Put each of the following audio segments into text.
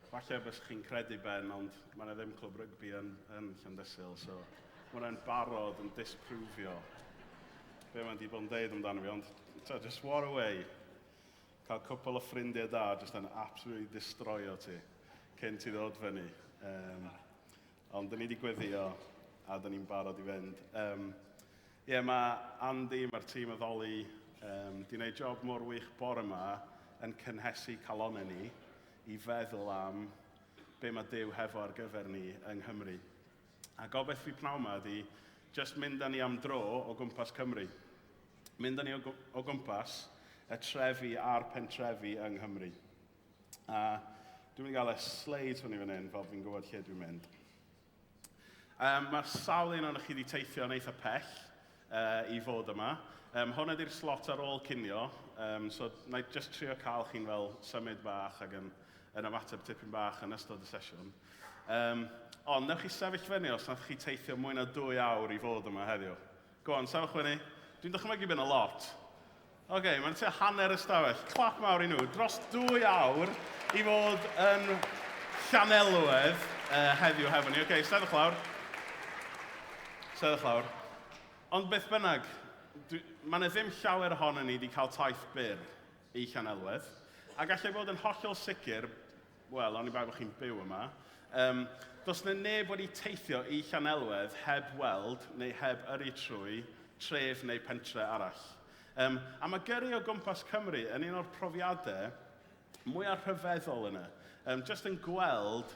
Falle bys chi'n credu Ben, ond mae yna ddim clwb rygbi yn, yn Llandysul, so mae hwnna'n barod yn disprofio be mae'n di bod yn deud amdano fi, ond ta, just war away. Cael cwpl o ffrindiau da just yn absolutely destroyo ti cyn ti ddod fyny. Um, ond dyn ni wedi gweddio a dyn ni'n barod i fynd. Um, Ie, yeah, mae Andy, mae'r tîm addoli, um, di wneud job mor wych bore yma yn cynhesu calonau ni i feddwl am be mae Duw hefo ar gyfer ni yng Nghymru. A gobeith fi pnawn yma ydy just mynd â ni am dro o gwmpas Cymru. Mynd â ni o, o gwmpas y trefi a'r pentrefi yng Nghymru. A dwi'n mynd i gael y sleids fyny fan hyn fel fi'n gwybod lle dwi'n mynd. Um, mae sawl un ohonoch chi wedi teithio yn eitha pell uh, i fod yma. Um, hwn ydy'r slot ar ôl cinio, um, so na i just trio cael chi'n fel symud bach ac yn, yn ymateb tipyn bach yn ystod y sesiwn. Um, ond, newch chi sefyll fyny os nath chi teithio mwy na dwy awr i fod yma heddiw. Go on, sefyll fyny. Dwi'n dychmygu bydd yna lot. Oce, okay, mae'n tua hanner ystafell. Clap mawr i nhw. Dros dwy awr i fod yn Llanelwedd uh, heddiw hefo ni. Oce, okay, sefyll lawr. Sefyll lawr. Ond beth bynnag, mae yna ddim llawer ohono ni wedi cael taith byr i Llanelwedd. A gallai fod yn hollol sicr, wel, oni bai bod chi'n byw yma, um, does na neb wedi teithio i Llanelwedd heb weld neu heb yrru trwy tref neu pentre arall. Um, a mae gyrru o gwmpas Cymru yn un o'r profiadau mwyaf rhyfeddol yna. Um, just yn gweld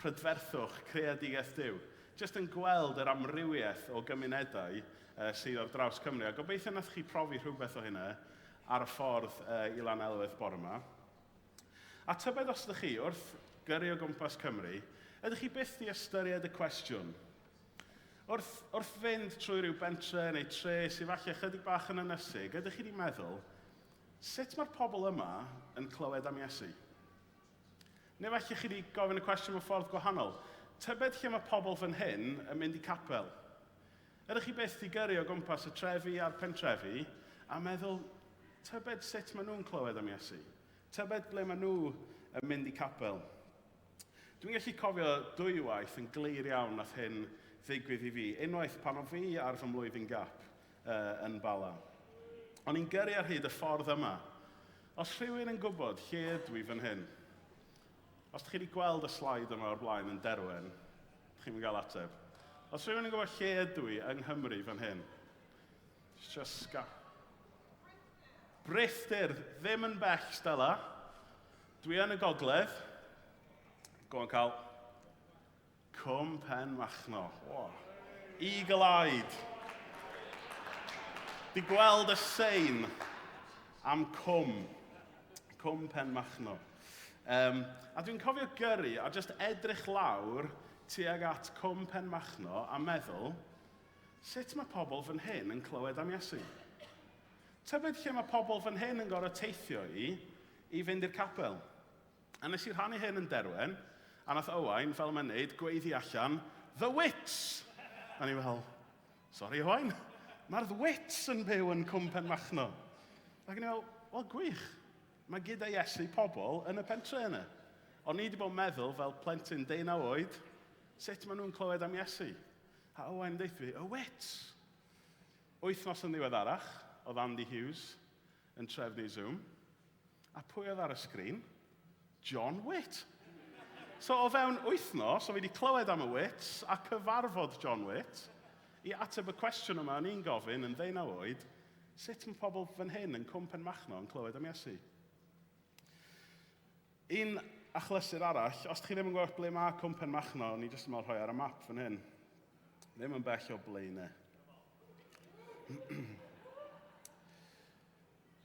prydferthwch creadigaeth Duw. Just yn gweld yr amrywiaeth o gymunedau uh, sydd ar draws Cymru. A gobeithio nath chi profi rhywbeth o hynna ar y ffordd uh, i Lanelwedd bore yma. A tybed os ydych chi, wrth gyrru o gwmpas Cymru, ydych chi byth di ystyried y cwestiwn, Wrth, wrth fynd trwy ryw bentre neu tre sydd falle chydig bach yn ynysig, ydych chi wedi meddwl, sut mae'r pobl yma yn clywed am Iesu? Neu falle chi wedi gofyn y cwestiwn mewn ffordd gwahanol. Tybed lle mae pobl fan hyn yn mynd i capel? Ydych chi byth wedi gyrru o gwmpas y trefi a'r pentrefi a meddwl, tybed sut maen nhw'n clywed am Iesu? Tybed ble maen nhw yn mynd i capel? Dwi'n gallu cofio dwywaith yn glir iawn nath hyn ddigwydd i fi. Unwaith pan o'n fi ar fy mlwyddyn gap uh, yn Bala. O'n i'n gyrru ar hyd y ffordd yma. Os rhywun yn gwybod lle ydw i fan hyn, os ydych chi wedi gweld y slaid yma o'r blaen yn Derwen, chi'n mynd gael ateb. Os rhywun yn gwybod lle ydw i yng Nghymru fan hyn, just sga... Brithdir, ddim yn bell, Stella. Dwi yn y gogledd. Go on, Carl. Cwm Pen Machno. Oh. Eagle-eyed. Di gweld y sein am cwm. Cwm Pen Machno. Um, a dwi'n cofio gyrru a just edrych lawr tuag at Cwm Pen Machno a meddwl, sut mae pobl fan hyn yn clywed am Iesu? Tybed lle mae pobl fan hyn yn gorfod teithio i, i fynd i'r capel? A nes i rhannu hyn yn Derwen, a nath Owain, fel mae'n neud, gweiddi allan, The Wits! A ni fel, sorry Owain, mae'r The Wits yn byw yn Cwm Penmachno. Ac ni fel, wel gwych, mae gyda Iesu pobl yn y pentre yna. O'n i wedi bod yn meddwl fel plentyn deunaw oed, sut maen nhw'n clywed am Iesu? A Owain dweud fi, y Wits! Wythnos yn ddiweddarach, oedd Andy Hughes yn trefnu Zoom. A pwy oedd ar y sgrin? John Witt. So o fewn wythnos, o fi wedi clywed am y Wits a cyfarfod John Witt i ateb y cwestiwn yma o'n i'n gofyn yn ddeunaw oed, sut mae pobl fan hyn yn Cwm Penmachno yn clywed am Iesu? Un achlysur arall, os chi ddim yn gwybod ble mae Cwm Penmachno, ni jyst yn meddwl rhoi ar y map fan hyn. Ddim yn bell o Blaenau.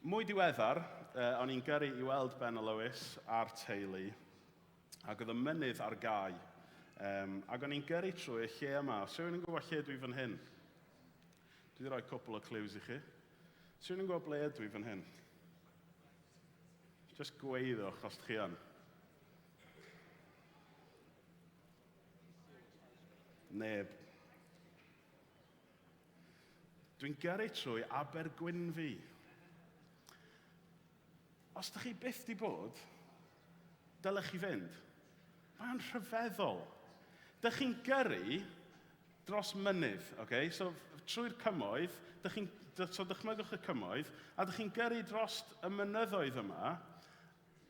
Mwy diweddar, uh, o'n i'n gyrru i weld Ben a Lewis a'r teulu, ac oedd y mynydd ar gau. Um, ac o'n i'n gyrru trwy y lle yma. Os rhywun yn gwybod lle dwi fan hyn? Dwi wedi rhoi cwpl o clues i chi. Os rhywun yn gwybod ble ydw i fan hyn? Just gweiddwch os chi yn. Neb. Dwi'n gyrru trwy Abergwynfi. Os ydych chi byth di bod, dylech chi fynd. Mae o'n rhyfeddol. Dych chi'n gyrru dros mynydd, okay? So trwy'r cymoedd, dych chi'n, so dychmygwch y cymoedd, a dych chi'n gyrru dros y mynyddoedd yma,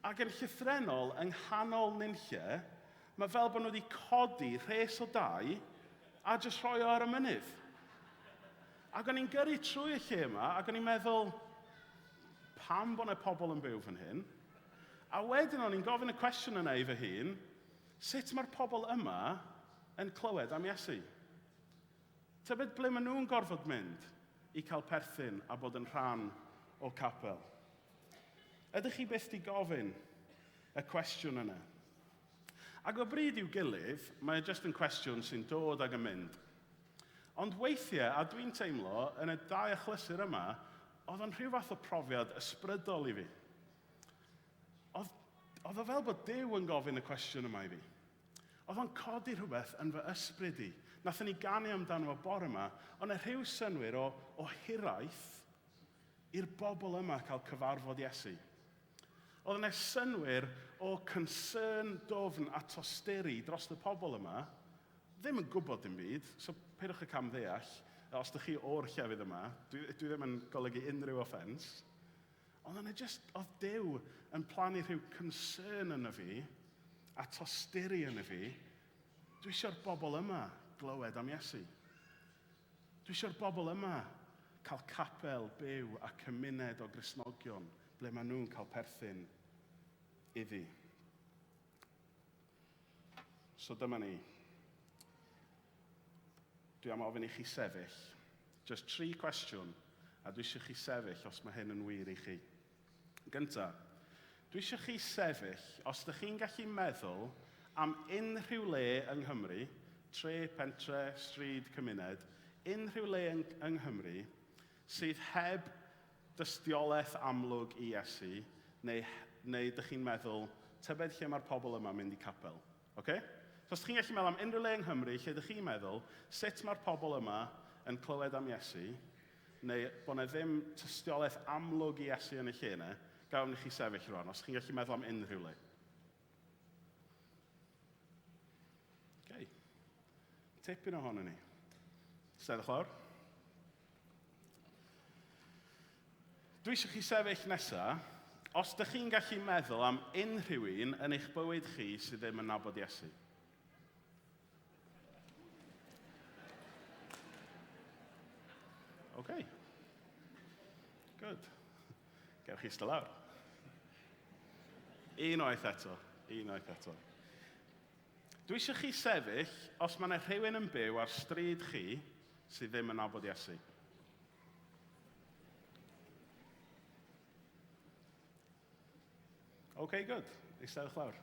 ac yn llythrennol, yng nghanol nunlle, mae fel bod nhw wedi codi rhes o dai a jyst rhoi o ar y mynydd. Ac o'n i'n gyrru trwy y lle yma, ac o'n i'n meddwl, pam bod yna pobl yn byw fan hyn? A wedyn o'n i'n gofyn y cwestiwn yna i fy hun, sut mae'r pobl yma yn clywed am Iesu? Tybed ble maen nhw'n gorfod mynd i cael perthyn a bod yn rhan o capel? Ydych chi byth di gofyn y cwestiwn yna? Ac o bryd i'w gilydd, mae e jyst yn cwestiwn sy'n dod ag yn mynd. Ond weithiau, a dwi'n teimlo, yn y dau achlysur yma, oedd o'n rhyw fath o profiad ysbrydol i fi. Oedd, oedd o fel bod Duw yn gofyn y cwestiwn yma i fi. Oedd o'n codi rhywbeth yn fy ysbryd i. Nathon ni ganu amdano fo bore yma, ond y rhyw synwyr o, o hiraeth i'r bobl yma cael cyfarfod Iesu. Oedd yna synnwyr o concern dofn a tosturi dros y pobl yma, ddim yn gwybod dim byd, so peidiwch y cam ddeall, os ydych chi o'r llefydd yma, dwi, dwi ddim yn golygu unrhyw offens, ond yna just, oedd Duw yn plannu rhyw concern yna fi, a tosturi yna fi, dwi eisiau'r bobl yma glywed am Iesu. Dwi eisiau'r bobl yma cael capel byw a cymuned o Gristnogion ble maen nhw'n cael perthyn iddi. So dyma ni. Dwi am ofyn i chi sefyll. Just tri cwestiwn, a dwi eisiau chi sefyll os mae hyn yn wir i chi. Gynta, dwi eisiau chi sefyll os ydych chi'n gallu meddwl am unrhyw le yng Nghymru, tre, pentre, stryd, cymuned, unrhyw le yng, yng Nghymru sydd heb dystiolaeth amlwg i Iesu, neu, neu ydych chi'n meddwl, tybed lle mae'r pobl yma'n mynd i capel. Okay? So os chi'n gallu meddwl am unrhyw le yng Nghymru lle ydych chi'n meddwl sut mae'r pobl yma yn clywed am Iesu, neu bod yna ddim tystiolaeth amlwg i Iesu yn y lle yna, gawn i chi sefyll rwan, os chi'n gallu meddwl am unrhyw le. Okay. Tipyn ohono ni. Steddwch lawr. Dwi eisiau chi sefyll nesaf. Os ydych chi'n gallu meddwl am unrhyw un yn eich bywyd chi sydd ddim yn nabod Iesu. OK. Good. Gewch chi eistedd lawr. Unwaith eto. Unwaith eto. Dwi eisiau chi sefyll os mae yna rhywun yn byw ar stryd chi sydd ddim yn nabod Iesu. OK, good. Eisteddwch lawr.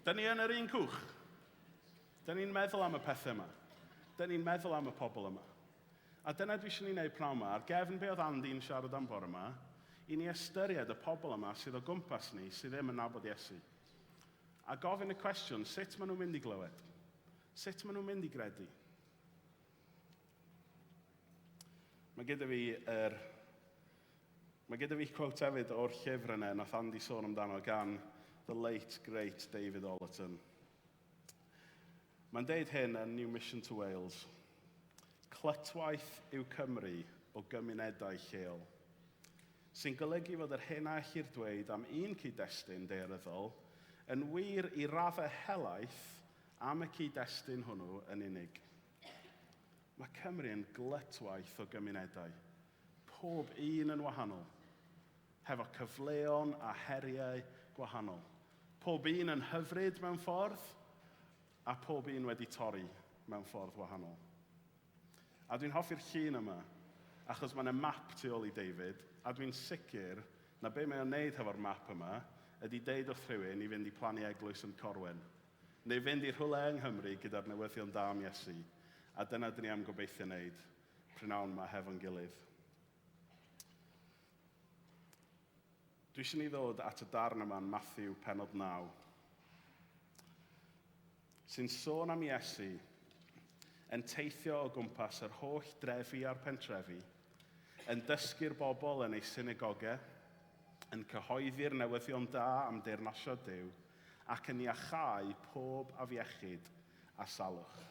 Da ni yn yr un cwch. Da ni'n meddwl am y pethau yma. Da ni'n meddwl am y pobl yma. A dyna dwi eisiau ni wneud pnawn yma, ar gefn be oedd Andy'n siarad am bore yma, i ni ystyried y pobl yma sydd o gwmpas ni sydd ddim yn nabod Iesu. A gofyn y cwestiwn, sut maen nhw'n mynd i glywed? Sut maen nhw'n mynd i gredu? Mae gyda fi yr... Mae gyda fi quote hefyd o'r llyfr yna nath Andy sôn amdano gan the late, great David Ollerton. Mae'n deud hyn yn New Mission to Wales. Clytwaith yw Cymru o gymunedau lleol, sy'n golygu fod yr hyn a ellir dweud am un cyd-destun daearyddol yn wir i raddau helaeth am y cyd-destun hwnnw yn unig. Mae Cymru yn glytwaith o gymunedau, pob un yn wahanol, hefo cyfleon a heriau gwahanol. Pob un yn hyfryd mewn ffordd, a pob un wedi torri mewn ffordd wahanol. A dwi'n hoffi'r llun yma, achos mae'n y map tu ôl i David, a dwi'n sicr na be mae o'n neud hefo'r map yma ydy deud wrth rhywun i fynd i plannu eglwys yn Corwen. Neu fynd i rhywle yng Nghymru gyda'r newyddion da am Iesu, a dyna dyn ni am gobeithio wneud prynawn yma hefo'n gilydd. Dwi eisiau ni ddod at y darn yma yn Matthew penod 9, sy'n sôn am Iesu yn teithio o gwmpas yr holl drefi a'r pentrefi, yn dysgu'r bobl yn ei synagogau, yn cyhoeddi'r newyddion da am deyrnasiad Duw, ac yn iachau pob afiechyd a salwch.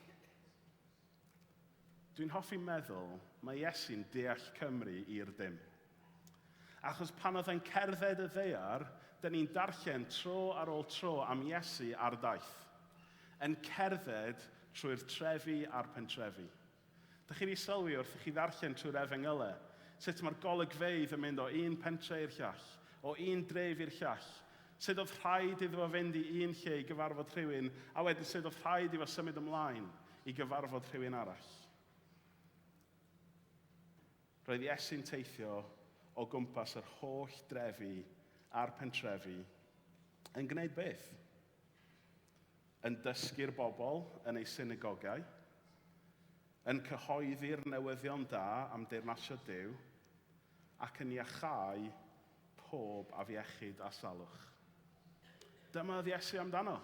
Dwi'n hoffi meddwl mae Iesu'n deall Cymru i'r dim. Achos pan oedd e'n cerdded y ddaear, dyn ni'n darllen tro ar ôl tro am Iesu ar daith. Yn cerdded trwy'r trefi a'r pentrefi. Dych chi wedi sylwi wrth i chi ddarllen trwy'r Efengylau, sut mae'r golygfeydd yn mynd o un pentre i'r llall, o un dref i'r llall, sut oedd rhaid iddo fo fynd i un lle i gyfarfod rhywun, a wedyn sut oedd rhaid i fo symud ymlaen i gyfarfod rhywun arall. Roedd Iesu'n teithio o gwmpas yr holl drefi a'r pentrefi yn gwneud beth? Yn dysgu'r bobl yn eu synagogau, yn cyhoeddi'r newyddion da am deyrnasiad Duw, ac yn iachau pob afiechyd a salwch. Dyma oedd Iesu amdano.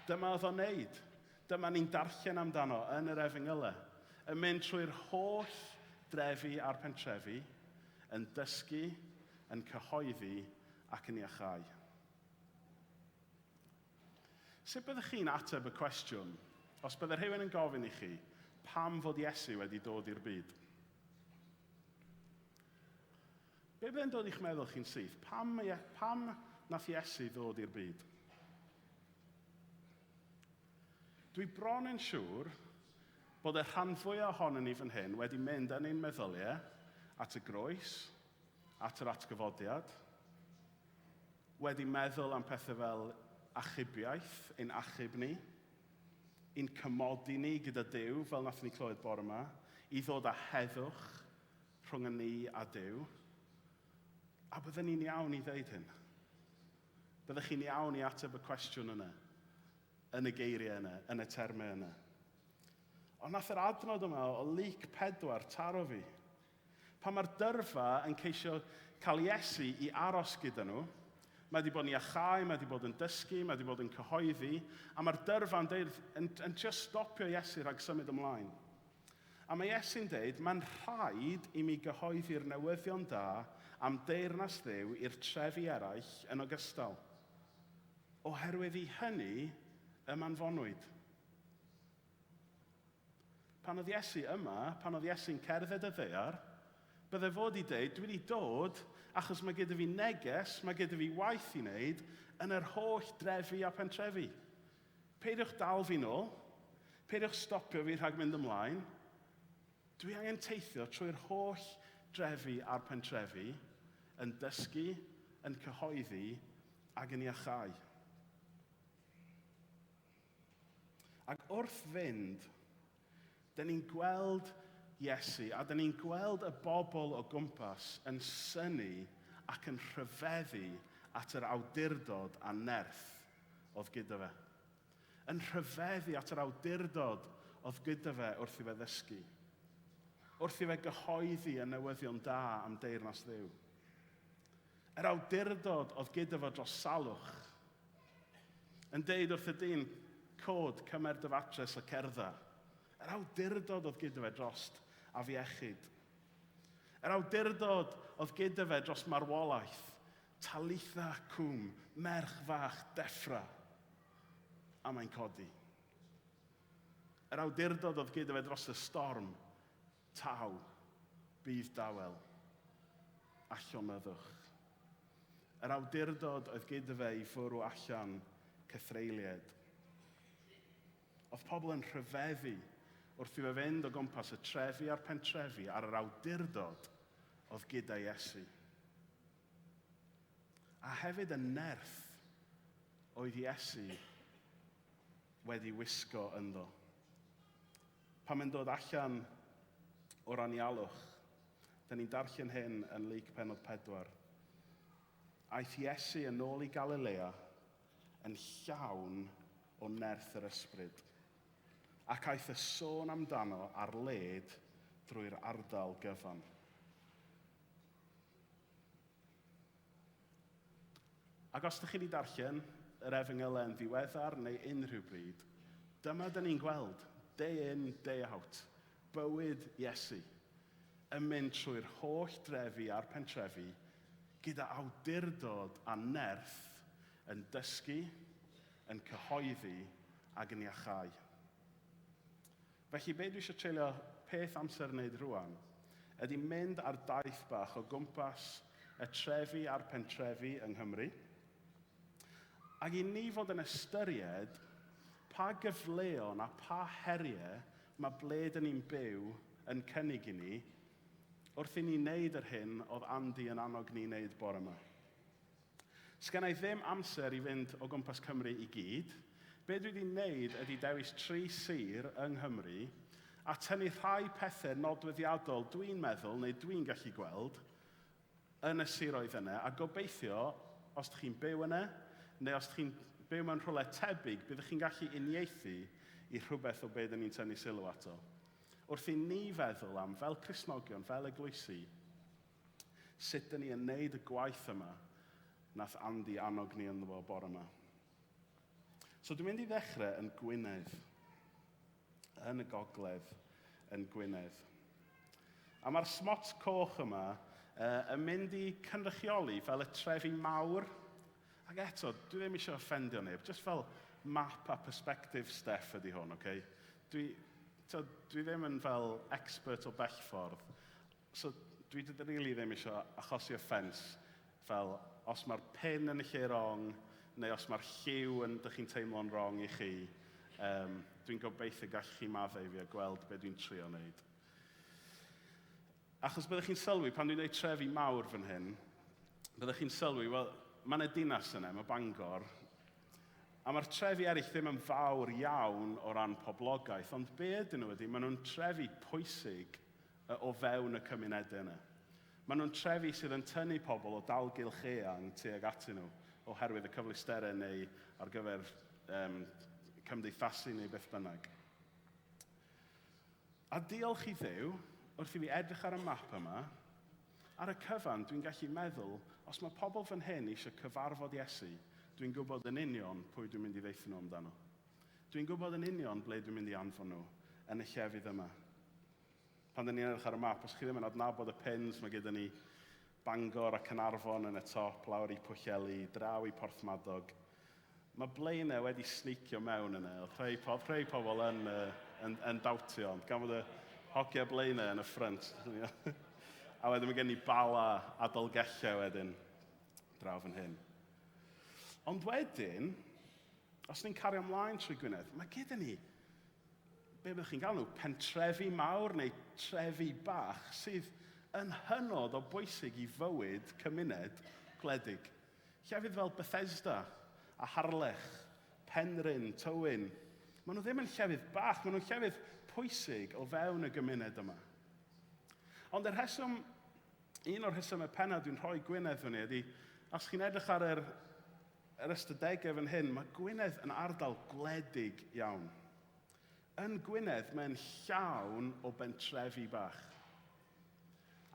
Dyma oedd o'n neud. Dyma ni'n darllen amdano yn yr Efengylau. Yn mynd trwy'r holl drefi a'r pentrefi, yn dysgu, yn cyhoeddi ac yn iachau. Sut byddech chi'n ateb y cwestiwn os bydde rhywun yn gofyn i chi pam fod Iesu wedi dod i'r byd? Be byddai'n dod i'ch meddwl chi'n syth? Pam, pam nath Iesu ddod i'r byd? Dwi bron yn siŵr bod y rhan fwyaf ohonon ni fan hyn wedi mynd yn ein meddyliau at y groes, at yr atgyfodiad, wedi meddwl am pethau fel achubiaeth, ein achub ni, i'n cymodi ni gyda Duw, fel nath ni clywed bore yma, i ddod â heddwch rhwng y ni a Duw. A bydden ni'n iawn i ddeud hyn. Byddech chi'n iawn i ateb y cwestiwn yna, yn y geiriau yna, yn y termau yna. Ond nath yr adnod yma o Luc 4 taro fi. Pan mae'r dyrfa yn ceisio cael Iesu i aros gyda nhw, mae wedi bod yn iachau, mae wedi bod yn dysgu, mae wedi bod yn cyhoeddi, a mae'r dyrfa yn, deud, yn, yn trio stopio Iesu rhag symud ymlaen. A mae Iesu'n deud, mae'n rhaid i mi gyhoeddi'r newyddion da am deyrnas Dduw i'r trefi eraill yn ogystal. Oherwydd i hynny y manfonwyd. Pan oedd Iesu yma, pan oedd Iesu'n cerdded y ddaear, bydde fod i deud, dwi wedi dod achos mae gyda fi neges, mae gyda fi waith i wneud yn yr holl drefi a pentrefi. Peidiwch dal fi nôl, peidiwch stopio fi rhag mynd ymlaen. Dwi angen teithio trwy'r holl drefi a'r pentrefi, yn dysgu, yn cyhoeddi ac yn iachau. Ac wrth fynd, dyn ni'n gweld Iesu a dyn ni'n gweld y bobl o gwmpas yn synnu ac yn rhyfeddu at yr awdurdod a nerth oedd gyda fe. Yn rhyfeddu at yr awdurdod oedd gyda fe wrth i fe ddysgu. Wrth i fe gyhoeddi y newyddion da am deyrnas Dduw. Yr awdurdod oedd gyda fo dros salwch. Yn deud wrth y dyn, cod, cymer dy fatres a cerdda. Yr awdurdod oedd gyda fe drost afiechyd. Yr awdurdod oedd gyda fe dros marwolaeth. Talitha cwm, merch fach deffra. A mae'n codi. Yr awdurdod oedd gyda fe dros y storm. Taw, bydd dawel, a llonyddwch. Yr awdurdod oedd gyda fe i fwrw allan cythreuliaid. Oedd pobl yn rhyfeddu wrth i fe fynd o gwmpas y trefi a'r pentrefi ar yr awdurdod oedd gyda Iesu. A hefyd y nerth oedd Iesu wedi wisgo ynddo. Pan mae'n dod allan o'r anialwch, dyn ni'n darllen hyn yn Luc pennod 4. Aeth Iesu yn ôl i Galilea yn llawn o nerth yr ysbryd, ac aeth y sôn amdano ar led drwy'r ardal gyfan. Ac os ydych chi wedi darllen yr Efengylau yn ddiweddar neu unrhyw bryd, dyma dyn ni'n gweld, day in, day out, bywyd Iesu yn mynd trwy'r holl drefi a'r pentrefi gyda awdurdod a nerth yn dysgu, yn cyhoeddi ac yn iachau. Felly, be dwi eisiau treulio peth amser yn wneud rwan, ydy mynd ar daith bach o gwmpas y trefi a'r pentrefi yng Nghymru, ac i ni fod yn ystyried pa gyfleon a pa heriau mae ble dyn ni'n byw yn cynnig i ni wrth i ni wneud yr hyn oedd Andy yn annog ni wneud bore yma. Sgen i ddim amser i fynd o gwmpas Cymru i gyd. Be dwi wedi wneud ydy dewis tri sir yng Nghymru a tynnu rhai pethau nodweddiadol dwi'n meddwl neu dwi'n gallu gweld yn y siroedd yna a gobeithio os ydych chi'n byw yna neu os ydych chi'n byw mewn rhywle tebyg byddwch chi'n gallu uniaethu i rhywbeth o be dyn ni'n tynnu sylw ato. Wrth i ni feddwl am, fel Cristnogion, fel eglwysi, sut dyn ni yn neud y gwaith yma nath Andy annog ni ynddo fo bore yma. So dwi'n mynd i ddechrau yn Gwynedd, yn y gogledd yn Gwynedd. A mae'r smot coch yma yn mynd i cynrychioli fel y trefi mawr. Ac eto, dwi ddim eisiau offendio neb, just fel map a perspective Steff ydy hwn, okay? Dwi, to, dwi ddim yn fel expert o bell ffordd, so dwi really ddim eisiau achosi offence fel os mae'r pin yn y lle wrong, neu os mae'r lliw yn dych chi'n teimlo'n wrong i chi, dwi'n gobeithio gall chi maddau fi a gweld be dwi'n trio wneud. Achos byddwch chi'n sylwi, pan dwi'n dweud trefi mawr fan hyn, byddwch chi'n sylwi, wel, mae yna dinas yna, mae Bangor, a mae'r trefi eraill ddim yn fawr iawn o ran poblogaeth, ond be ydyn nhw ydy, maen nhw'n trefi pwysig o fewn y cymunedau yna. Maen nhw'n trefi sydd yn tynnu pobl o dalgylch eang tuag atyn nhw, oherwydd y cyfleusterau neu ar gyfer cymdeithasu neu beth bynnag. A diolch i Dduw, wrth i fi edrych ar y map yma, ar y cyfan dwi'n gallu meddwl, os mae pobl fan hyn eisiau cyfarfod Iesu, dwi'n gwybod yn union pwy dwi'n mynd i ddeutha nhw amdano. Dwi'n gwybod yn union ble dwi'n mynd i anfon nhw yn y llefydd yma. Pan dyn ni'n edrych ar y map, os chi ddim yn adnabod y pins, mae gyda ni Bangor a Caernarfon yn y top, lawr i Pwllheli, draw i Porthmadog. Mae Blaenau wedi sneacio mewn yna. Oedd rhai, po rhai pobl yn, yn, yn dawtio, ond gan fod y hogiau Blaenau yn y ffrynt. A wedyn mae gen i Bala a Dolgellau wedyn, draw fan hyn. Ond wedyn, os ni'n cario ymlaen trwy Gwynedd, mae gyda ni be byddwch chi'n gael nhw, pentrefi mawr neu trefi bach sydd yn hynod o bwysig i fywyd cymuned gwledig. Llefydd fel Bethesda a Harlech, Penrhyn, Tywyn, maen nhw ddim yn llefydd bach, maen nhw'n llefydd pwysig o fewn y gymuned yma. Ond y rheswm, un o'r rhesymau pennaf dwi'n rhoi Gwynedd fyny ydy, os chi'n edrych ar yr, yr ystadegau fan hyn, mae Gwynedd yn ardal gwledig iawn. Yn Gwynedd, mae'n llawn o bentrefi bach.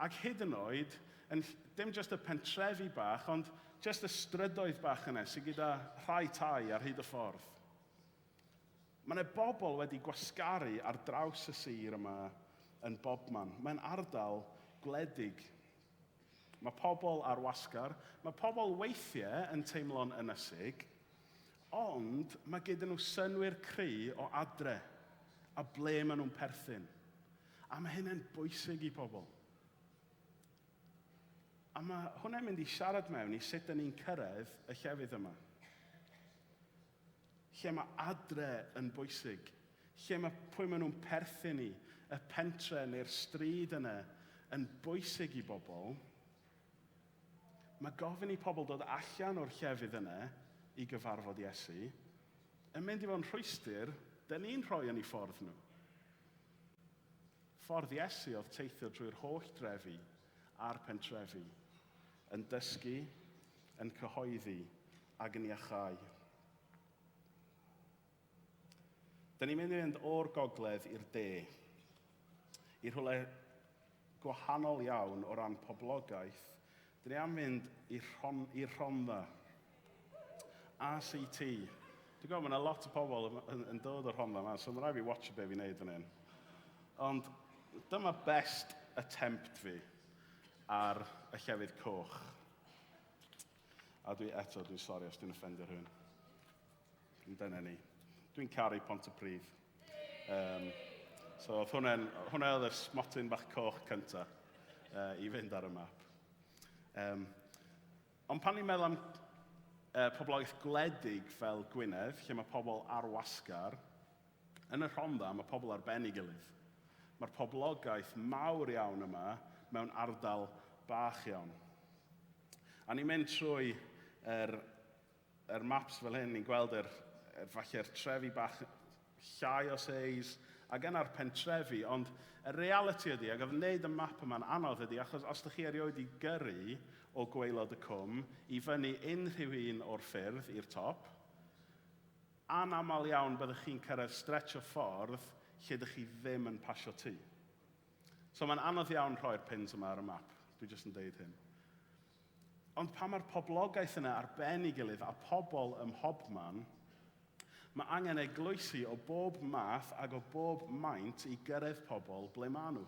Ac hyd yn oed, yn, dim jyst y pentrefi bach, ond jyst y strydoedd bach yna sydd gyda rhai tai ar hyd y ffordd. Mae yna bobl wedi gwasgaru ar draws y sir yma yn bobman. Mae'n ardal gwledig. Mae pobl ar wasgar, mae pobl weithiau yn teimlo'n ynysig, ond mae gyda nhw synnwyr cry o adre a ble maen nhw'n perthyn. A mae hynny'n bwysig i pobl. A mae hwnna'n mynd i siarad mewn i sut dyn ni'n cyrraedd y llefydd yma. Lle mae adre yn bwysig. Lle mae pwy maen nhw'n perthyn i, y pentre neu'r stryd yna yn bwysig i bobl. Mae gofyn i pobl dod allan o'r llefydd yna i gyfarfod Iesu yn mynd i fod yn rhwystr, dyn ni'n rhoi yn eu ffordd nhw. Ffordd Iesu oedd teithio drwy'r holl drefi a'r pentrefi, yn dysgu, yn cyhoeddi ac yn iachau. Dyn ni'n mynd i fynd o'r gogledd i'r de, i rhywle gwahanol iawn o ran poblogaeth. Dyn ni am fynd i'r Rhondda. ACT. Dwi'n gwybod, mae yna lot o pobl yn dod o'r Rhondda yma, so mae rhaid fi watch be fi'n neud fan hyn. Ond dyma best attempt fi ar y llefydd coch. A dwi eto, dwi'n sori os dwi'n offendio rhywun. Ond dyna ni. Dwi'n caru Pontypridd. So oedd hwnna'n, hwnna oedd y smotyn bach coch cynta i fynd ar y map. Ond pan ni'n meddwl am poblogaeth gwledig fel Gwynedd, lle mae pobl ar wasgar, yn y Rhondda mae pobl ar ben ei gilydd. Mae'r poblogaeth mawr iawn yma mewn ardal bach iawn. A ni'n mynd trwy yr, yr maps fel hyn, ni'n gweld yr, yr, falle'r trefi bach llai o seis, ac yna'r pentrefi, ond y realiti ydy, ac oedd wneud y map yma'n anodd ydy, achos os ydych chi erioed i gyrru o gwaelod y cwm i fyny unrhyw un o'r ffyrdd i'r top, anaml iawn byddwch chi'n cyrraedd stretch o ffordd lle ydych chi ddim yn pasio tŷ. So mae'n anodd iawn rhoi'r pins yma ar y map. Dwi jyst yn deud hyn. Ond pan mae'r poblogaeth yna ar ben ei gilydd a pobl ym mhobman, mae angen eglwysi o bob math ac o bob maint i gyrraedd pobl ble maen nhw.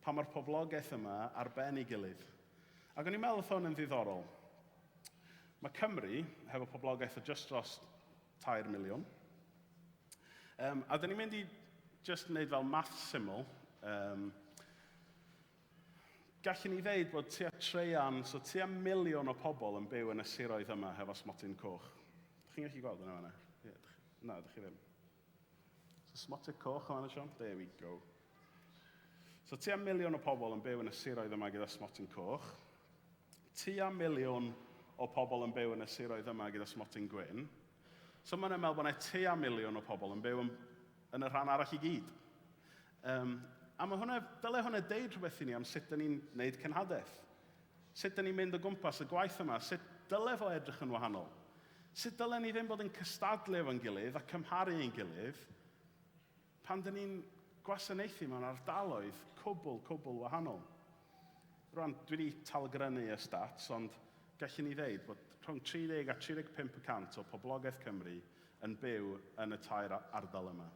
Pan mae'r poblogaeth yma ar ben ei gilydd. Ac o'n i'n meddwl oedd hwn yn ddiddorol. Mae Cymru, hefo poblogaeth o just dros 3 miliwn. A dyn ni'n mynd i just wneud fel math syml. Gallwn ni ddeud bod tua treian, so tua miliwn o pobl yn byw yn y siroedd yma hefo smotyn coch. Dych chi'n gallu gweld yna fan'na? Yeah, na, dych chi ddim. So smotyn coch yma, Sean? There we go. So tua miliwn o pobl yn byw yn y siroedd yma gyda smotyn coch. Tua miliwn o pobl yn byw yn y siroedd yma gyda smotyn gwyn. So mae'n meddwl bod yna tua miliwn o pobl yn byw yn, yn y rhan arall i gyd. A mae hwnna, dyle hwnna deud rhywbeth i ni am sut dyn ni'n gwneud cenhadaeth. Sut dyn ni'n mynd o gwmpas y gwaith yma, sut dyle fo edrych yn wahanol. Sut dyle ni ddim bod yn cystadlu efo'n gilydd a cymharu ein gilydd pan dyn ni'n gwasanaethu mewn ardaloedd cwbl, cwbl wahanol. Rwan, dwi wedi talgrynu y stats, ond gallwn ni ddeud bod rhwng 30 a 35% o poblogaeth Cymru yn byw yn y tair ardal yma.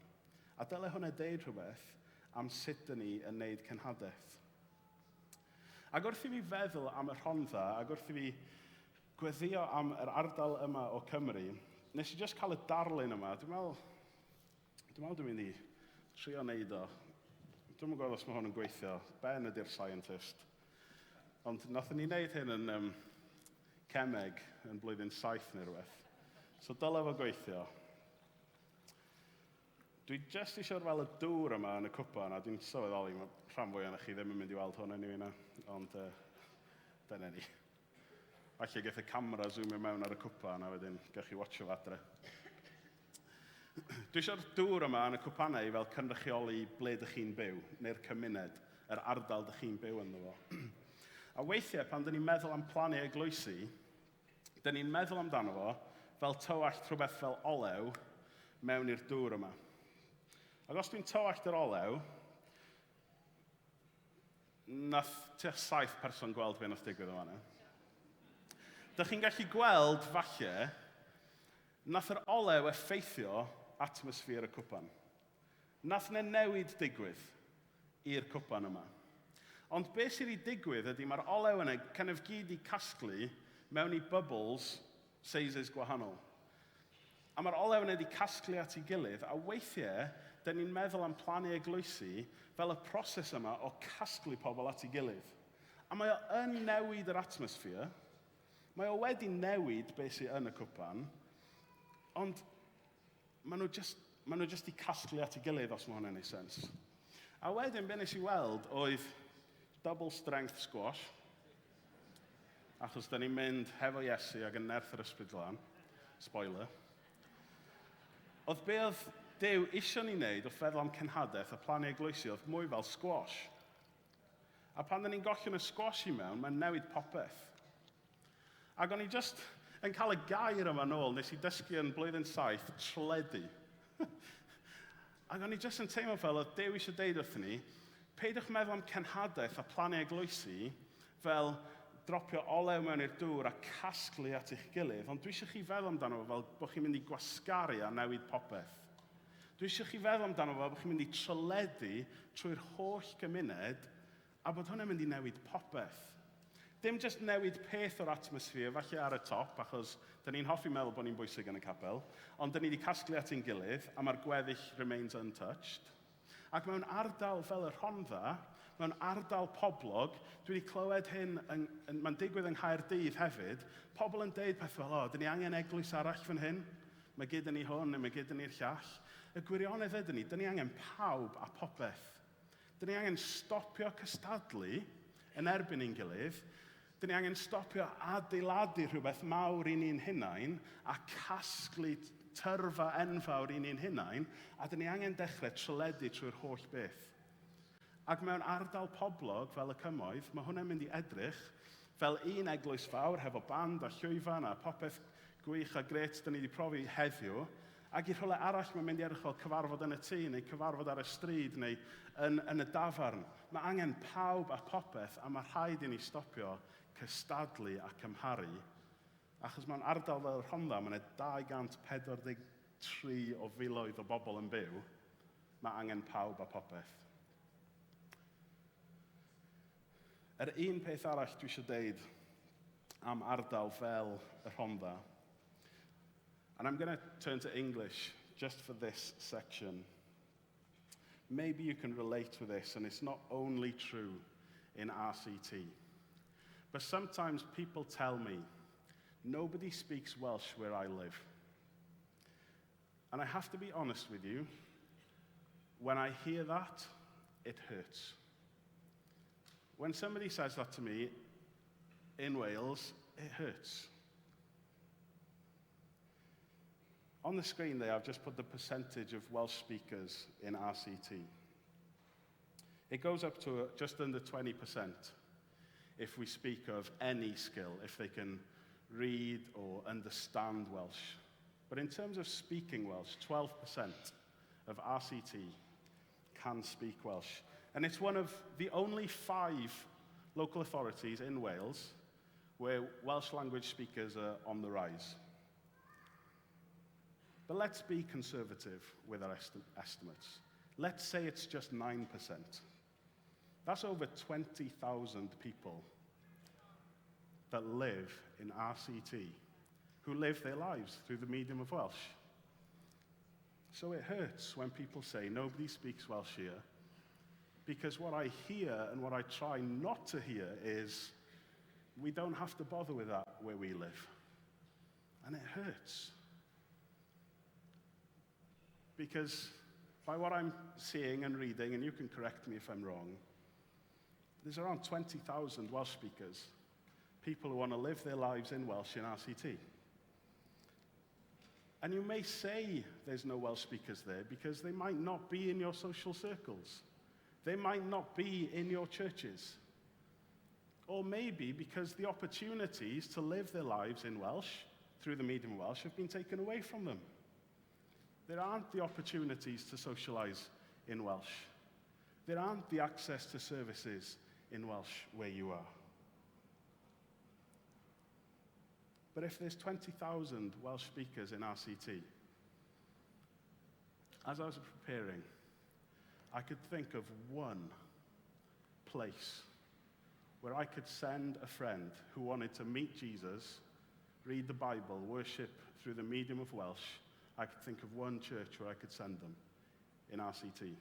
A dyle hwnna deud rhywbeth am sut dyn ni yn neud cenhadaeth. Ac wrth i fi feddwl am y Rhondda, ac wrth i fi gweddio am yr ardal yma o Cymru, nes i just cael y darlun yma. Dwi'n meddwl, dwi'n meddwl dwi'n mynd i trio neud o. Dwi'n gwybod os mae hwn yn gweithio. Ben ydy'r scientist. Ond nathon ni wneud hyn yn cemeg yn blwyddyn 7 neu rhywbeth. So dyle fo gweithio. Dwi jyst eisiau fel y dŵr yma yn y cwpan, a dwi'n sylweddoli, mae rhan fwy ohonoch chi ddim yn mynd i weld hwn anyway na, ond dyna ni. Falle gaeth y camera zoomio mewn ar y cwpan, a wedyn gewch chi watcho fo adre. Dwi eisiau'r dŵr yma yn y cwpanau fel cynrychioli ble dych chi'n byw, neu'r cymuned, yr ardal dych chi'n byw ynddo fo. A weithiau, pan dyn ni'n meddwl am plannu eglwysi, dyn ni'n meddwl amdano fo fel tywallt rhywbeth fel olew mewn i'r dŵr yma. Ac os dwi'n tywallt yr olew, nath tua 7 person gweld be nath digwydd yma. Dych chi'n gallu gweld, falle, nath yr olew effeithio atmosffer y cwpan. Nath 'na newid digwydd i'r cwpan yma. Ond beth sydd wedi digwydd ydy mae'r olew yna kind of gyd i casglu mewn i bubbles sizes gwahanol. A mae'r olew yna wedi casglu at ei gilydd, a weithiau, dyn ni'n meddwl am plannu eglwysi fel y proses yma o casglu pobl at ei gilydd. A mae o yn newid yr atmosffer, mae o wedi newid beth sydd yn y cwpan, ond maen nhw just, maen nhw just i casglu at ei gilydd, os mae hwnna'n neud sens. A wedyn, be nes i weld oedd double strength squash, achos da ni'n mynd hefo Iesu ac yn nerth yr Ysbryd Glân. Spoiler. Oedd be oedd Duw isio ni wneud wrth feddwl am cenhadaeth a plannu eglwysi oedd mwy fel squash. A pan da ni'n gollwng y squash i mewn, mae'n newid popeth. Ac o'n i just yn cael y gair yma nôl, nes i dysgu yn blwyddyn 7, tledu. Ac o'n i just yn teimlo fel oedd Duw eisiau deud wrthyn ni, peidiwch meddwl am cenhadaeth a plannu eglwysi fel dropio olew mewn i'r dŵr a casglu at eich gilydd, ond dwi eisiau chi feddwl amdano fo fel bod chi'n mynd i gwasgaru a newid popeth. Dwi eisiau chi feddwl amdano fo fel bod chi'n mynd i tryledu trwy'r holl gymuned a bod hwnna'n mynd i newid popeth. Dim jyst newid peth o'r atmosffer, falle ar y top, achos dyn ni'n hoffi meddwl bod ni'n bwysig yn y capel, ond dyn ni wedi casglu at ein gilydd, a mae'r gweddill remains untouched. Ac mewn ardal fel y Rhondda, mewn ardal poblog, dwi wedi clywed hyn, yn, yn, mae'n digwydd yng Nghaerdydd hefyd, pobl yn deud peth fel, o, dyn ni angen eglwys arall fan hyn, mae gyda ni hwn, neu mae gyda ni'r llall. Y gwirionedd ydyn ni, dyn ni angen pawb a popeth. Dyn ni angen stopio cystadlu yn erbyn ein gilydd. Dyn ni angen stopio adeiladu rhywbeth mawr i ni'n hunain a casglu tyrfa enfawr i ni'n hunain, a dyn ni angen dechrau tryledu trwy'r holl beth. Ac mewn ardal poblog fel y Cymoedd, mae hwnna'n mynd i edrych fel un eglwys fawr hefo band a llwyfan a popeth gwych a grêt dyn ni wedi profi heddiw, Ac i rhywle arall mae'n mynd i edrych fel cyfarfod yn y tŷ neu cyfarfod ar y stryd neu yn, yn y dafarn. Mae angen pawb a popeth a mae rhaid i ni stopio cystadlu a cymharu. Achos mewn ardal fel Rhondda mae yna 243 o filoedd o bobl yn byw. Mae angen pawb a popeth. Yr un peth arall dwi eisiau deud am ardal fel y Rhondda. And I'm going to turn to English just for this section. Maybe you can relate with this, and it's not only true in RCT. But sometimes people tell me, nobody speaks Welsh where I live. And I have to be honest with you, when I hear that, it hurts. When somebody says that to me in Wales, it hurts. On the screen there, I've just put the percentage of Welsh speakers in RCT. It goes up to just under 20% if we speak of any skill, if they can read or understand Welsh. But in terms of speaking Welsh, 12% of RCT can speak Welsh. And it's one of the only five local authorities in Wales where Welsh language speakers are on the rise. But let's be conservative with our estimates. Let's say it's just 9%. That's over 20,000 people that live in RCT who live their lives through the medium of Welsh. So it hurts when people say nobody speaks Welsh here, because what I hear and what I try not to hear is we don't have to bother with that where we live. And it hurts. Because by what I'm seeing and reading, and you can correct me if I'm wrong, there's around 20,000 Welsh speakers, people who want to live their lives in Welsh in RCT. And you may say there's no Welsh speakers there because they might not be in your social circles. They might not be in your churches. Or maybe because the opportunities to live their lives in Welsh, through the medium of Welsh, have been taken away from them. There aren't the opportunities to socialise in Welsh. There aren't the access to services in Welsh where you are. But if there's 20,000 Welsh speakers in RCT, as I was preparing, I could think of one place where I could send a friend who wanted to meet Jesus, read the Bible, worship through the medium of Welsh. I could think of one church where I could send them in RCT.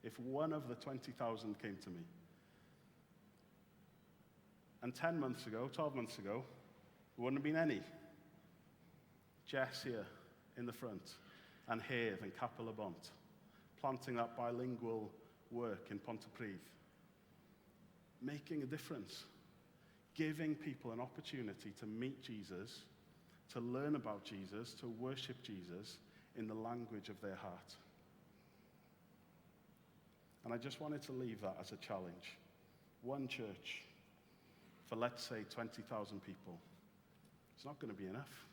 If one of the 20,000 came to me. And 10 months ago, 12 months ago, there wouldn't have been any. Jess here in the front, and Hedd and Capel y Bont, planting that bilingual work in Pontypridd. Making a difference, giving people an opportunity to meet Jesus, to learn about Jesus, to worship Jesus in the language of their heart. And I just wanted to leave that as a challenge. One church for, let's say, 20,000 people. It's not going to be enough.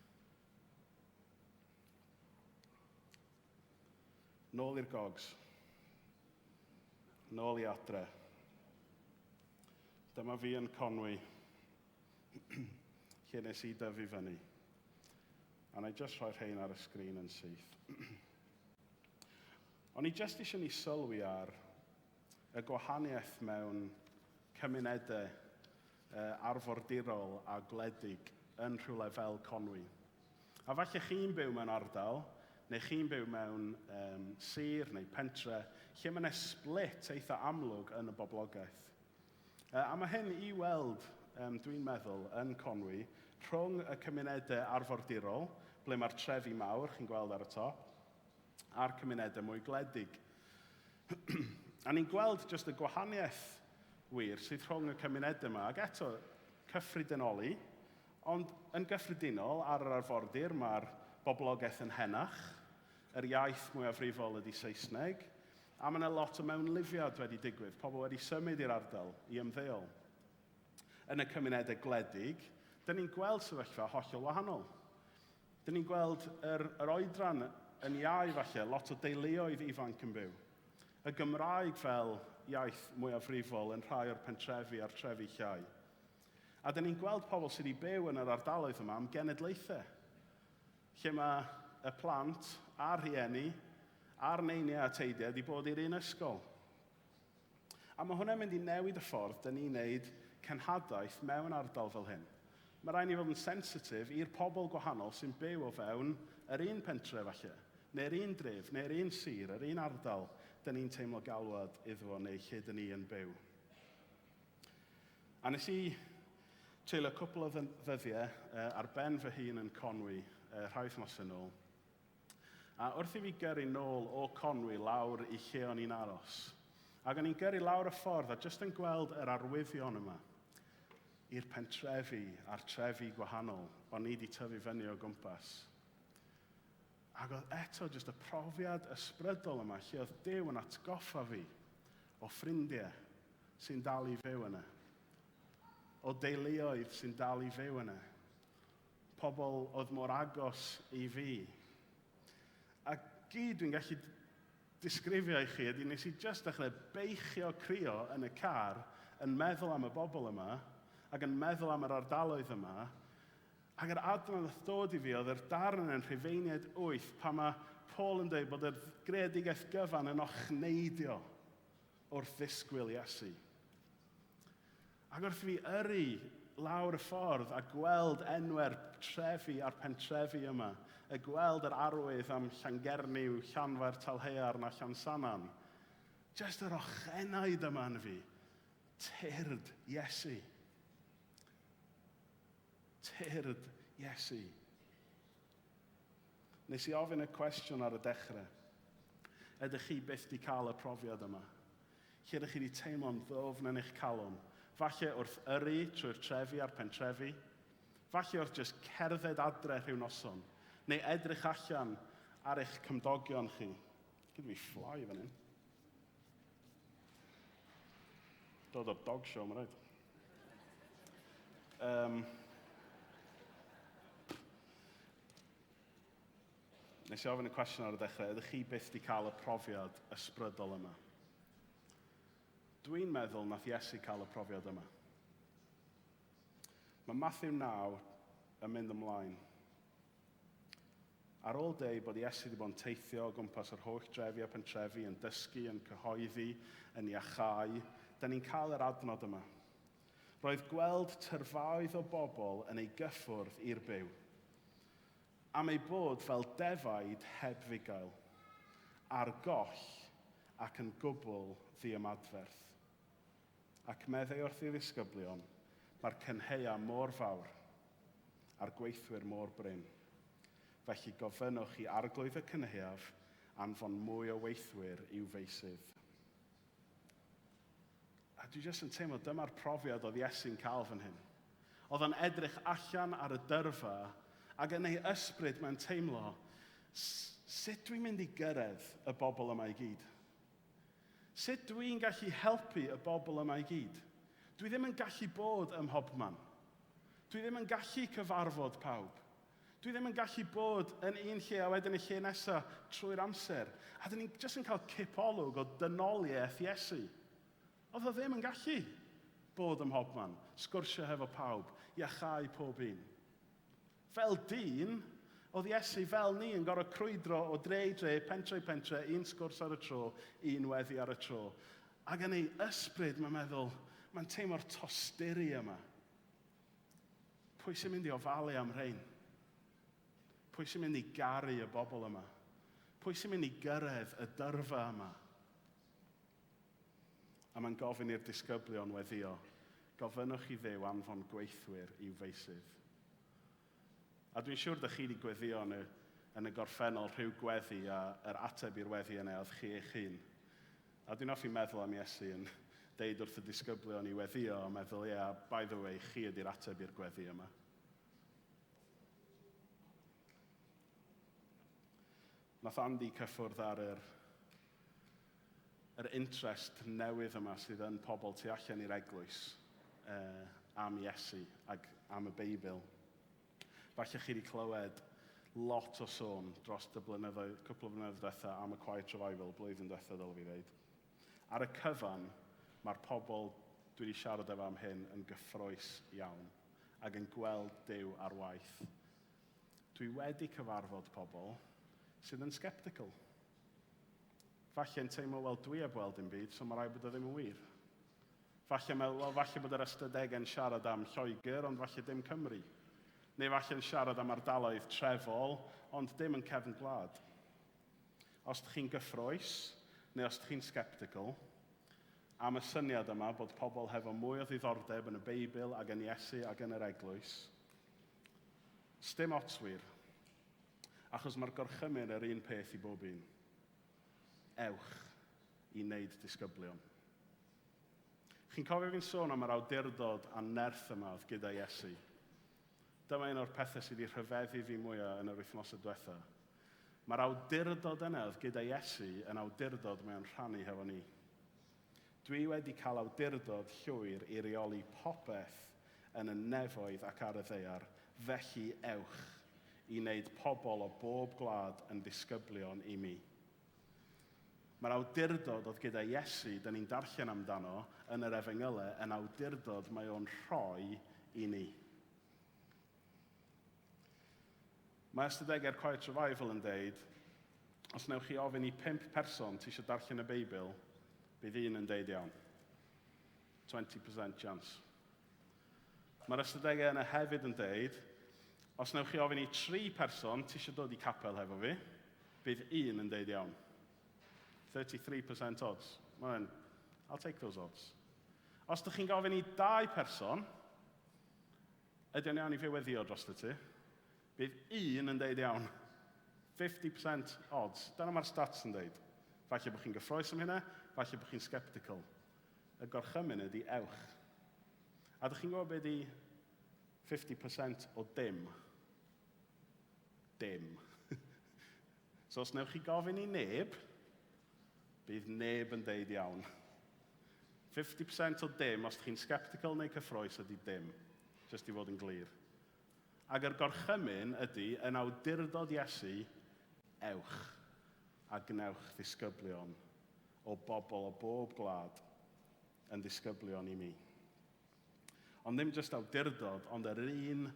Nôl i'r gogs. Nôl i adre. Dyma fi yn Conwy, lle nes i dyfu fyny. A na i just rhoi rhain ar y sgrin yn syth. O'n i just eisiau ni sylwi ar y gwahaniaeth mewn cymunedau. arfordirol a gwledig yn rhywle fel Conwy. A falle chi'n byw mewn ardal, neu chi'n byw mewn um, sir neu pentre, lle mae yna split eitha amlwg yn y boblogaeth. A mae hyn i weld, um, dwi'n meddwl, yn Conwy, rhwng y cymunedau arfordirol, ble mae'r trefi mawr, chi'n gweld ar y top, a'r cymunedau mwy gwledig. A ni'n gweld jyst y gwahaniaeth wir sydd rhwng y cymunedau yma, ac eto, cyffredinoli, ond yn gyffredinol, ar yr arfordir, mae'r boblogaeth yn henach, yr iaith mwyafrifol ydy Saesneg, a mae yna lot o mewnlifiad wedi digwydd, pobl wedi symud i'r ardal i ymddeol. Yn y cymunedau gwledig, dyn ni'n gweld sefyllfa hollol wahanol. Dyn ni'n gweld yr, yr oedran yn iau falle, lot o deuluoedd ifanc yn byw. Y Gymraeg fel iaith mwyafrifol yn rhai o'r pentrefi a'r trefi llai. A dyn ni'n gweld pobl sydd wedi byw yn yr ardaloedd yma am genedlaethau, lle mae y plant a'r rhieni a'r neiniau a teidiau wedi bod i'r un ysgol. A mae hwnna'n mynd i newid y ffordd dyn ni'n neud cenhadaeth mewn ardal fel hyn. Mae rhaid ni fod yn sensitif i'r pobl gwahanol sy'n byw o fewn yr un pentre falle, neu'r un dref, neu'r un sir, yr un ardal dyn ni'n teimlo galwad iddo fo neu lle dyn ni yn byw. A nes i treulio cwpl o ddyddiau ar ben fy hun yn Conwy rhai wythnosau nôl. A wrth i fi gyrru nôl o Conwy lawr i lle o'n i'n aros, ac o'n i'n gyrru lawr y ffordd a jyst yn gweld yr arwyddion yma i'r pentrefi a'r trefi gwahanol o'n i wedi tyfu fyny o gwmpas. Ac oedd eto jyst y profiad ysbrydol yma lle oedd Duw yn atgoffa fi o ffrindiau sy'n dal i fyw yna, o deuluoedd sy'n dal i fyw yna, pobl oedd mor agos i fi. A gyd dwi'n gallu disgrifio i chi ydy nes i just dechrau beichio crio yn y car yn meddwl am y bobl yma ac yn meddwl am yr ardaloedd yma. Ac yr adnodd oedd dod i fi oedd yr darn yn Rhufeiniaid 8 pan mae Paul yn dweud bod yr greadigaeth gyfan yn ochneidio wrth ddisgwyl Iesu. Ac wrth i fi yrru lawr y ffordd a gweld enwau'r trefi a'r pentrefi yma, y gweld yr arwydd am Llangernyw, Llanfair Talhaearn a Llansannan, jyst yr ochenaid yma yn fi, tyrd Iesu. Tyrd Iesu. Nes i ofyn y cwestiwn ar y dechrau. Ydych chi byth di cael y profiad yma? Lle ydych chi wedi teimlo'n ddwfn yn eich calon? Falle wrth yrru trwy'r trefi a'r pentrefi. Falle wrth jyst cerdded adre rhyw noson. Neu edrych allan ar eich cymdogion chi. Gyda fi fly fan hyn. Dod o'r dog show, mae'n rhaid. Um, Nes i ofyn y cwestiwn ar y dechrau, ydych chi byth wedi cael y profiad ysbrydol yma? Dwi'n meddwl nath Iesu cael y profiad yma. Mae Matthew 9 yn mynd ymlaen. Ar ôl deu bod Iesu wedi bod yn teithio o gwmpas yr holl drefi a pentrefi, yn dysgu, yn cyhoeddi, yn iachau, da ni'n cael yr adnod yma. Roedd gweld tyrfaoedd o bobl yn ei gyffwrdd i'r byw. Am eu bod fel defaid heb fugail, ar goll ac yn gwbl ddiymadferth. Ac meddai wrth ei ddisgyblion, Mae'r cynhaeau mor fawr, a'r gweithwyr mor brin. Felly gofynnwch i Arglwydd y Cynhaeaf anfon mwy o weithwyr i'w feysydd. A dwi jyst yn teimlo dyma'r profiad oedd Iesu'n cael fan hyn. Oedd o'n edrych allan ar y dyrfa ac yn ei ysbryd mae'n teimlo, sut dwi'n mynd i gyrraedd y bobl yma i gyd? Sut dwi'n gallu helpu y bobl yma i gyd? Dwi ddim yn gallu bod ym mhobman. Dwi ddim yn gallu cyfarfod pawb. Dwi ddim yn gallu bod yn un lle a wedyn y lle nesaf trwy'r amser. A dyn ni'n jyst yn cael cipolwg o dynoliaeth Iesu. Oedd o ddim yn gallu bod ym mhobman, sgwrsio hefo pawb, iachau pob un. Fel dyn, oedd Iesu fel ni yn gorfod crwydro o dre i dre, pentre i pentre, un sgwrs ar y tro, un weddi ar y tro. Ac yn ei ysbryd, mae'n meddwl, mae'n teimlo'r tosturi yma. Pwy sy'n mynd i ofalu am rhain? Pwy sy'n mynd i garu y bobl yma? Pwy sy'n mynd i gyrraedd y dyrfa yma? A mae'n gofyn i'r disgyblion weddio, gofynnwch i Dduw anfon gweithwyr i'w feysydd. A dwi'n siwr dych chi wedi gweddio yn y, yn y gorffennol rhyw gweddi a yr ateb i'r weddi yna oedd chi eich hun. A dwi'n hoffi meddwl am Iesu yn deud wrth y disgyblion i weddio a meddwl, ie, yeah, by the way, chi ydy'r ateb i'r gweddi yma. Nath Andy cyffwrdd ar yr, yr interest newydd yma sydd yn pobl tu allan i'r eglwys am Iesu ac am y Beibl. Falle chi wedi clywed lot o sôn dros y blynyddoedd, cwpl o flynyddoedd diwetha am y Quiet Revival, blwyddyn diwetha dylwn fi ddeud. Ar y cyfan, mae'r pobl dwi wedi siarad efo am hyn yn gyffrous iawn ac yn gweld Duw ar waith. Dwi wedi cyfarfod pobl sydd yn sceptical. Falle yn teimlo, wel, dwi heb weld dim byd, so mae rhaid bod o ddim yn wir. Falle meddwl, wel, falle bod yr ystadegau'n siarad am Lloegr, ond falle dim Cymru. Neu falle yn siarad am ardaloedd trefol, ond dim yn cefn gwlad. Os ydych chi'n gyffrous, neu os ydych chi'n sceptical, am y syniad yma bod pobl hefo mwy o ddiddordeb yn y Beibl ac yn Iesu ac yn yr eglwys, sdim ots wir, achos mae'r gorchymyn yr un peth i bob un. Ewch i wneud disgyblion. Chi'n cofio fi'n sôn am yr awdurdod a nerth yma oedd gyda Iesu? Dyma un o'r pethau sydd wedi rhyfeddu fi mwyaf yn yr wythnosau diwetha. Mae'r awdurdod yna oedd gyda Iesu yn awdurdod mae o'n rhannu hefo ni. Dwi wedi cael awdurdod llwyr i reoli popeth yn y nefoedd ac ar y ddaear, felly ewch i wneud pobl o bob gwlad yn ddisgyblion i mi. Mae'r awdurdod oedd gyda Iesu, dyn ni'n darllen amdano yn yr Efengylau, yn awdurdod mae o'n rhoi i ni. Mae ystadegau'r Quiet Revival yn deud, os newch chi ofyn i 5 person ti eisiau darllen y Beibl, bydd un yn deud iawn. 20% chance. Mae'r ystadegau yna hefyd yn deud, os newch chi ofyn i 3 person ti eisiau dod i capel hefo fi, bydd un yn deud iawn. 33% odds. Mae'n, I'll take those odds. Os ydych chi'n gofyn i 2 person, ydy o'n iawn i fi weddio dros ti? Bydd un yn deud iawn. 50% odds. Dyna mae'r stats yn deud. Falle bod chi'n gyffrous am hynna, falle bod chi'n sceptical. Y gorchymyn ydy ewch. A ydych chi'n gwybod beth ydy 50% o dim? Dim. So os newch chi gofyn i neb, bydd neb yn deud iawn. 50% o dim, os ydych chi'n sceptical neu cyffrous, ydy dim. Just i fod yn glir. Ac yr gorchymyn ydy, yn awdurdod Iesu, ewch a gwnewch ddisgyblion o bobl o bob gwlad yn ddisgyblion i mi. Ond ddim jyst awdurdod, ond yr un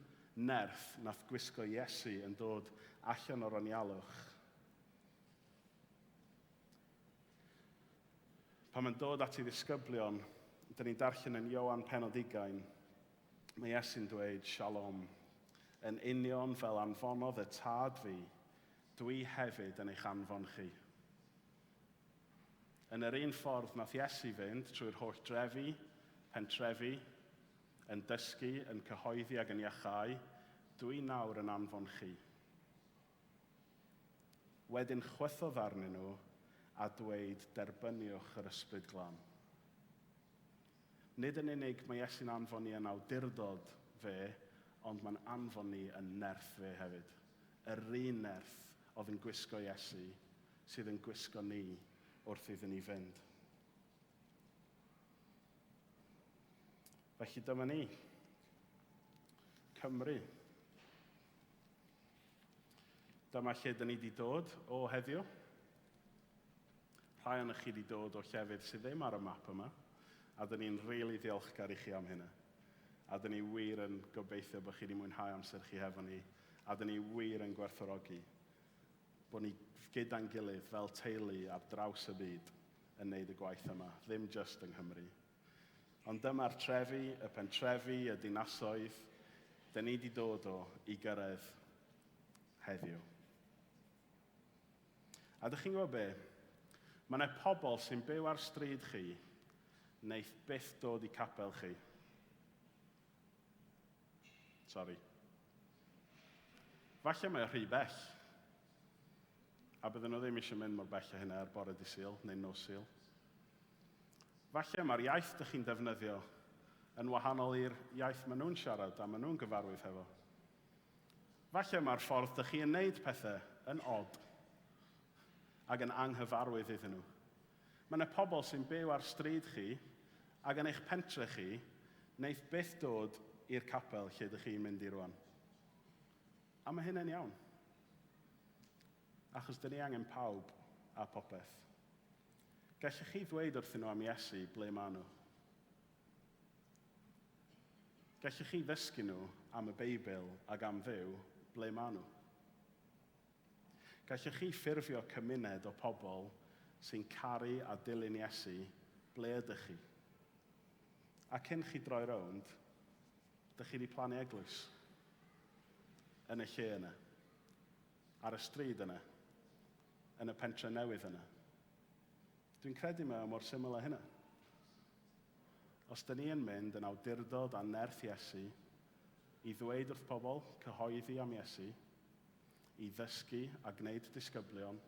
nerth nath gwisgo Iesu yn dod allan o'r anialwch. Pan mae'n dod at ei ddisgyblion, dyn ni'n darllen yn Ioan pennod 20, mae Iesu'n dweud, Shalom, yn union fel anfonodd y tad fi, dwi hefyd yn eich anfon chi. Yn yr un ffordd nath Iesu fynd trwy'r holl drefi, pentrefi, yn dysgu, yn cyhoeddi ac yn iachau, dwi nawr yn anfon chi. Wedyn chwythodd arnyn nhw a dweud, derbyniwch yr ysbryd glân. Nid yn unig mae Iesu'n anfon ni yn awdurdod fe, ond mae'n anfon ni yn nerth fe hefyd. Yr un nerth oedd yn gwisgo Iesu sydd yn gwisgo ni wrth iddyn ni fynd. Felly dyma ni. Cymru. Dyma lle dyn ni wedi dod o heddiw. Rhai ohonoch chi wedi dod o llefydd sydd ddim ar y map yma, a dyn ni'n rili really ddiolchgar i chi am hynna. A dyn ni wir yn gobeithio bod chi wedi mwynhau amser chi hefo ni, a dyn ni wir yn gwerthfawrogi bod ni gyda'n gilydd fel teulu ar draws y byd yn neud y gwaith yma, ddim jyst yng Nghymru. Ond dyma'r trefi, y pentrefi, y dinasoedd, Da ni wedi dod o i gyrraedd heddiw. A dych chi'n gwybod be? Mae yna pobl sy'n byw ar stryd chi, wneith byth dod i capel chi. Sorry. Falle mae o rhy bell. A bydden nhw ddim eisiau mynd mor bell â hynna ar bore di Sul neu nos Sul. Falle mae'r iaith dych chi'n defnyddio yn wahanol i'r iaith maen nhw'n siarad a maen nhw'n gyfarwydd hefo. Falle mae'r ffordd dych chi yn neud pethau yn od ac yn anghyfarwydd iddyn nhw. Mae yna pobl sy'n byw ar stryd chi ac yn eich pentre chi wneith byth dod i'r capel lle dych chi'n mynd i rwan. A mae hynny'n iawn. Achos dyn ni angen pawb a popeth. Gallech chi ddweud wrthyn nhw am Iesu ble maen nhw? Gallech chi ddysgu nhw am y Beibl ac am Dduw ble maen nhw? Gallech chi ffurfio cymuned o pobl sy'n caru a dilyn Iesu ble ydych chi? A cyn chi droi rownd, dych chi wedi plannu eglwys yn y lle yna, ar y stryd yna, yn y pentre newydd yna. Dwi'n credu mae o mor syml â hynna. Os dyn ni yn mynd yn awdurdod a nerth Iesu i ddweud wrth pobl, cyhoeddi am Iesu, i ddysgu a gwneud disgyblion,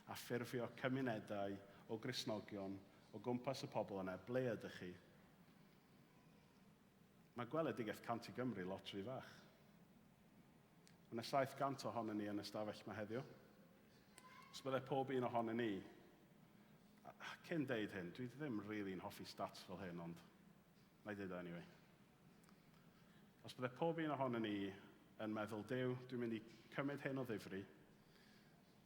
a ffurfio cymunedau o Gristnogion o gwmpas y pobl yna, ble ydych chi? Mae gweledigaeth Cant i Gymru lot rhy fach. Mae yna 700 ohonon ni yn y stafell yma heddiw. Os byddai pob un ohonon ni, cyn deud hyn, dwi ddim really'n hoffi stats fel hyn, ond na i ddeud o anyway. Os byddai pob un ohonon ni yn meddwl, Duw, dwi'n mynd i cymryd hyn o ddifri,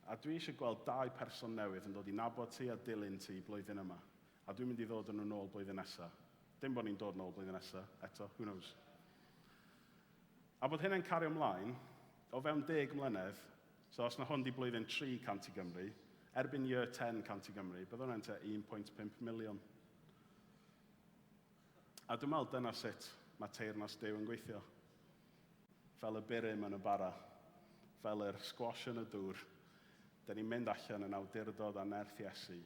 a dwi eisiau gweld dau person newydd yn dod i nabod ti a dilyn ti blwyddyn yma, a dwi'n mynd i ddod yn nhw nôl blwyddyn nesaf. Dim bod ni'n dod nôl blwyddyn nesaf, eto, who knows. A bod hynny'n cario ymlaen, o fewn 10 mlynedd, so os na hwn di blwyddyn 300 i Gymru, erbyn year 10 100 i Gymru, bydd hwnna'n tua 1.5 miliwn. A dwi'n meddwl dyna sut mae teyrnas Duw yn gweithio. Fel y burum yn y bara, fel yr squash yn y dŵr, dyn ni'n mynd allan yn awdurdod a nerth Iesu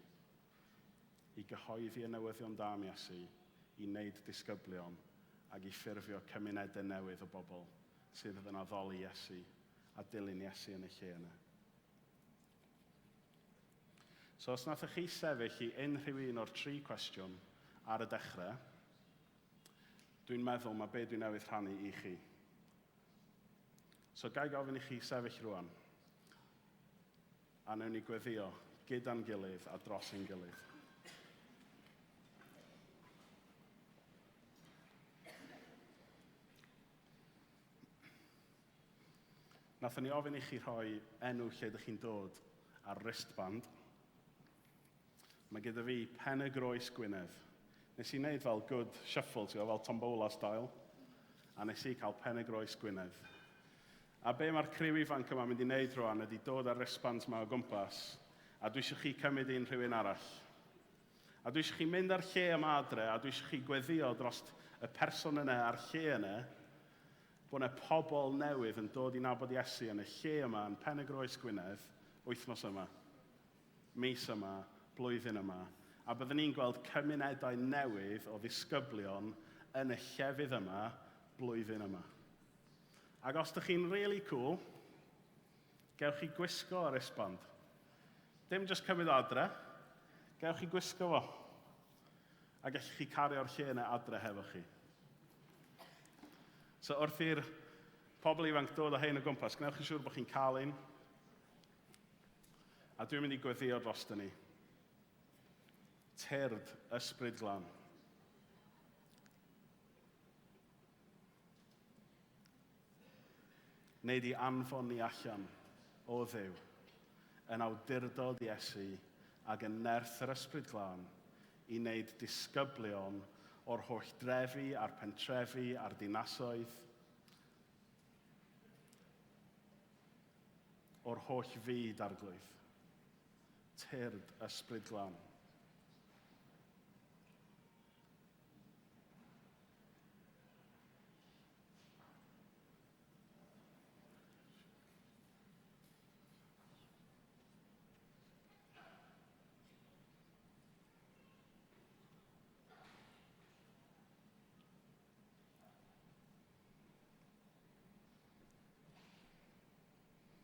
i gyhoeddi y newyddion da am Iesu, i wneud disgyblion ac i ffurfio cymunedau newydd o bobl sydd yn addoli Iesu a dilyn Iesu yn y lle yna. So os nathoch chi sefyll i unrhyw un o'r tri cwestiwn ar y dechrau, dwi'n meddwl mae be dwi newydd rhannu i chi. So gai gofyn i chi sefyll rwan? A wnawn ni gweddio gyda'n gilydd a dros ein gilydd. Nathon ni ofyn i chi rhoi enw lle ydych chi'n dod ar wristband. Mae gyda fi Pen y Groes Gwynedd. Nes i wneud fel good shuffle, ti'n fel tombola style. A nes i cael Pen y Groes Gwynedd. A be mae'r criw ifanc yma mynd i wneud rwan ydy dod â'r wristbands yma o gwmpas, a dwi eisiau chi cymryd un rhywun arall. A dwi eisiau chi mynd ar lle yma adre, a dwi eisiau chi gweddio dros y person yna a'r lle yna, bod yna pobl newydd yn dod i nabod Iesu yn y lle yma yn Pen y Groes Gwynedd wythnos yma, mis yma, blwyddyn yma. A byddwn ni'n gweld cymunedau newydd o ddisgyblion yn y llefydd yma blwyddyn yma. Ac os dych chi'n really cool, gewch chi gwisgo yr wristband. Dim jyst cymryd o adre, gewch chi gwisgo fo. A gallwch chi cario'r lle yna adre hefo chi. So wrth i'r pobl ifanc dod â hein o gwmpas, gwnewch yn siŵr bod chi'n cael un. A dwi'n mynd i gweddio dros ni. Tyrd ysbryd glân. Neu di anfon ni allan o Dduw yn awdurdod Iesu ac yn nerth yr Ysbryd Glân i wneud disgyblion o'r holl drefi a'r pentrefi a'r dinasoedd, o'r holl fyd, Arglwydd. Tyrd Ysbryd Glân.